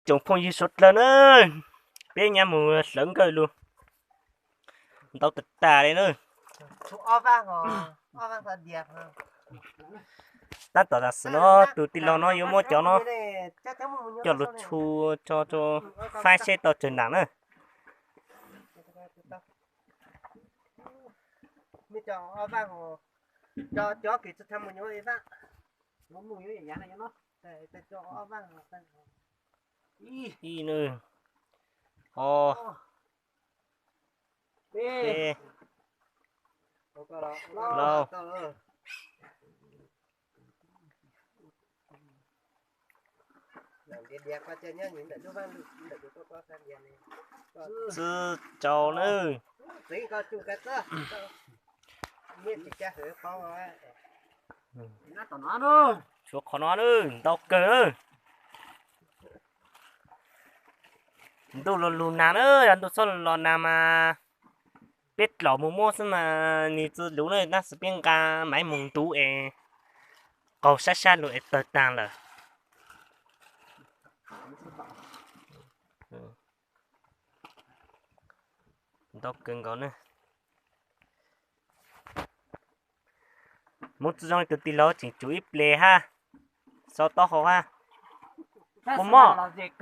tsoom phooj ywg suav dlawg na, peb nyab mus hlawv nkawj lug ntau tag tag li na. Tab tom tam sim no tus tij laug no yuav muab cov no coj lug txhua tso rau faib seb tau tsawg nam na. Ib, ob, peb, plaub. Tsib, rau na. Tshuav qhov no na, ntau kawg na. Ntuj los lug nag na, yog ntuj txhob los nag mas peb dlaum mus muab xwb mas nws tsi lug na, tab sis peb nqa maiv mus ntub es qaug sab sab lug es tawg taag lawm. Ntau kawg nkaus na. Hmoob tsi zoo li tus tij laug tseem tsum ib ples hab, sau taub hau hab. Puas mob? Ib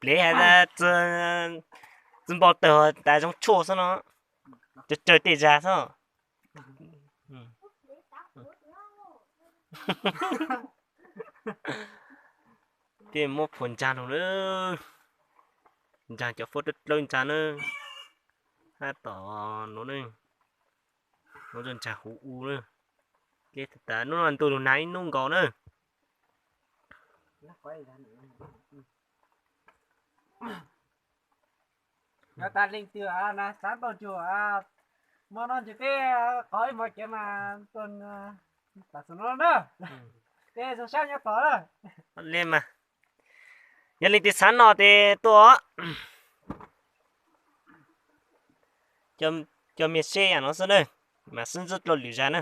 ples hab, tsi npau tawg tas zoo tshuaj xwb no, tsawg tsawg tej zag xwb. Tej muab phua ntsaag lug na, ntsaag cov fuab dlawb dlawb ntsaag na, hab tom nuav na, nuav ntsaag huv u na. Ces tas nub no ntuj lug nag ib nub nkaus na. Yog tas leej twg na xaav tau ntsug, hmo no ntsug peb qhov ib hmos kev mas tuaj tam sim no na. Peb zoo sab nyob tod na. Li mas, yog leej twg xaav noj tes tuaj, cov miag seb yam no xwb na, mas sib ntsib dlua lwm zag na.